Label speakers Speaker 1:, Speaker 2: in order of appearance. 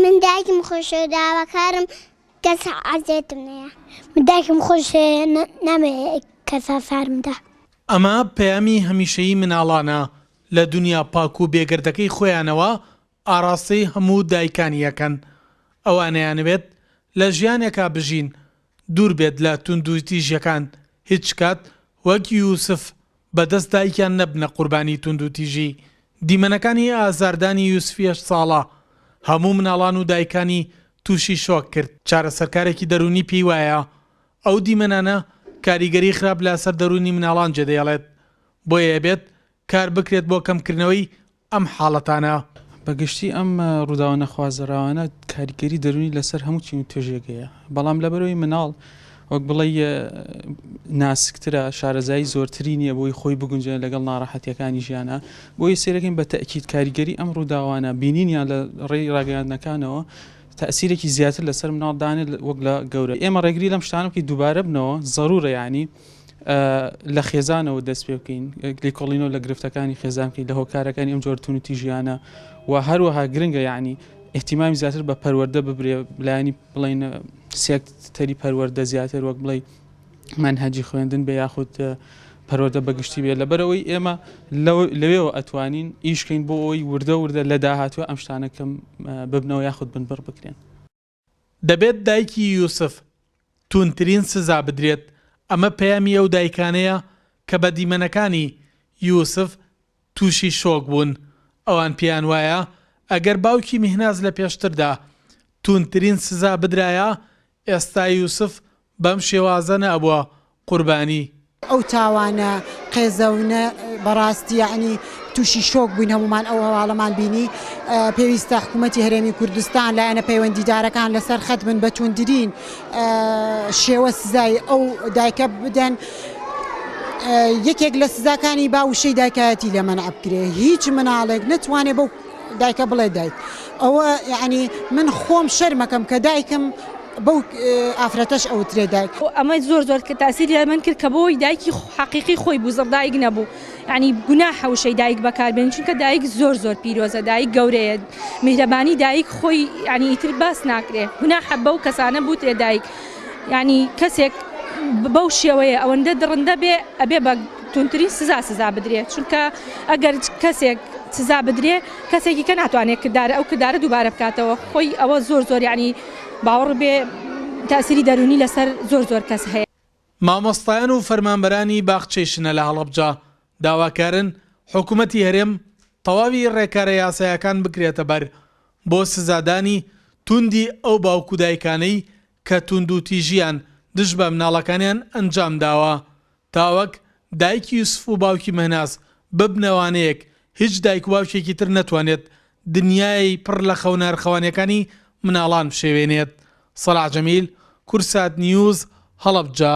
Speaker 1: من دایکم خۆشە داواکارم کەس عەزێتم نەیە. من دایکم خۆشە نامەوێ کەس ئازارم دا.
Speaker 2: ئەمە پەیامی هەمیشەیی مناڵانە لە دونیا پاک و بێگەردەکەی خۆیانەوە ئاڕاستەی هەموو دایکانی ئەکەن ئەوانەیانەوێت لە ژیانێکا بژین دوور بێت لە توندوتیژیەکان هیچ کات وەک یوسف بە دەست دایکیان نەبنە قوربانی توندوتیژی. دیمەنەکانی ئازاردانی یوسفی هەشت ساڵە هەموو مناڵان و دایکانی تووشی شۆک کرد. چارەسەرکارێکی دەروونی پێی وایە ئەو دیمەنانە کاریگەری خراپ لەسەر دەروونی مناڵان جێدەهێڵێت، بۆیە ئەبێت کار بکرێت بۆ کەمکردنەوەی ئەم حاڵەتانە.
Speaker 3: بە گشتی ئەم ڕووداوە نەخوازراوانە کاریگەری دەروونی لەسەر هەموو چین و توێژێک هەیە، بەڵام لەبەرئەوەی مناڵ وەک بڵێی ناسکترە، شارەزایی زۆرتری نییە بۆی خۆی بگونجێنێت لەگەڵ ناڕەحەتییەکانی ژیانا، بۆیە سەیرەکەین بە تەئکید کاریگەری ئەم ڕووداوانە بینینیان لە ڕێی ڕاگەیاندنەکانەوە تەئسیرێکی زیاتر لەسەر مناڵ دانێت وەک لە گەورە. ئێمە ڕێگری لەم شتانە بکەین دووبارە بنەوە زەرورە یانی لە خێزانەوە دەست پێ بکەین لێکۆڵینەوە لە گرفتەکانی خێزان بکەین لە هۆکارەکانی ئەم جۆرە توندوتیژیانە و هەروەها گرنگە یعنی احتیمامی زیاتر بە پەروەردە ببرێ لایەنی بڵین سێکتەری پەروەردە زیاتر وەک بڵێ منهجی خوێندن بێ یاخود پەروەردە بەگشتی بێ لەبەرەوەی ئێمە لەوێەوە ئەتوانین ئیشکەین بۆ ئەوەی وردە وردە لە داهاتوە ئەم شتانە کەم ببنەوە یاخود بنبڕ بکرێن.
Speaker 2: دەبێت دایکی یوسف توندترین سزا بدرێت، ئەمە پەیامی ئەو دایکانەیە کە بە دیمەنەکانی یوسف تووشی شۆک بوون، ئەوان پێیان وایە ئەگەر باوکی میهناز لە پێشتردا توندترین سزا بدرایە ئێستا یوسف بەم شێوازە نەئەبووە قوربانی.
Speaker 4: ئەو تاوانە قێزەونە بەڕاستی یەعنی توشی شۆک بووین هەموومان ئەو هەواڵەمان بینی پێویستە حکوومەتی هەرێمی کوردستان لایەنە پەیوەندیدارەکان لەسەر خەت بن بە توندترین شێوە سزای ئەو دایکە بدەن. یەکێک لە سزاکانی با وشەی دایکایەتی لێ مەنع بکرێ هیچ مناڵێک نەتوانێ بەو دایکە بڵێ دایک ئەوە یعنی من خۆم شەرمەکەم کە دایکم بەو ئافرەتەش ئەوترێ دایک.
Speaker 5: ئەمە زۆر زۆر تاسیری لە من کرد کە بۆی دایکی حەقیقی خۆی بوو زڕدایک نەبوو یعنی گوناحە وشەی دایک بەکاربێنی چونکە دایک زۆر زۆر پیرۆزە دایک گەورەیە میهرەبانی دایک خۆی یعنی ئیتر باس ناکرێ گوناحە بەو کەسانە بوترێ دایک یعنی کەسێک بەو شێوەیە ئەوەندە دڕندە بێ ئەبێ بە توندترین سزا سزا بدرێ چونکە ئەگەر کەسێک سزا بدرێ کەسێکی کە ناتوانێت کردارە ئەو کردارە دووبارە بکاتەوە خۆی ئەوە زۆر زۆر یعنی باوەڕ بێ تاسیری دەروونی لەسەر زۆر زۆر کەس هەیە.
Speaker 2: مامۆستایان و فەرمانبەرانی باخچەی شنە لە هەڵەبجە داواکارن حکومەتی هەرێم تەواوی ڕێکارە یاسایەکان بگرێتە بەر بۆ سزادانی توندی ئەو باوک و دایکانەی کە توندوتیژیان دژ بە مناڵەکانیان ئەنجامداوە تاوەک دایکی یوسف و باوکی مەهناز ببنە وانەیەک هیچ دایک و باوکێکی تر نەتوانێت دنیای پڕ لە خەونە ئەرخەوانیەکانی مناڵان بشێوێنێت. سەلاح جەمیل، کوردسات نیوز، هەڵەبجە.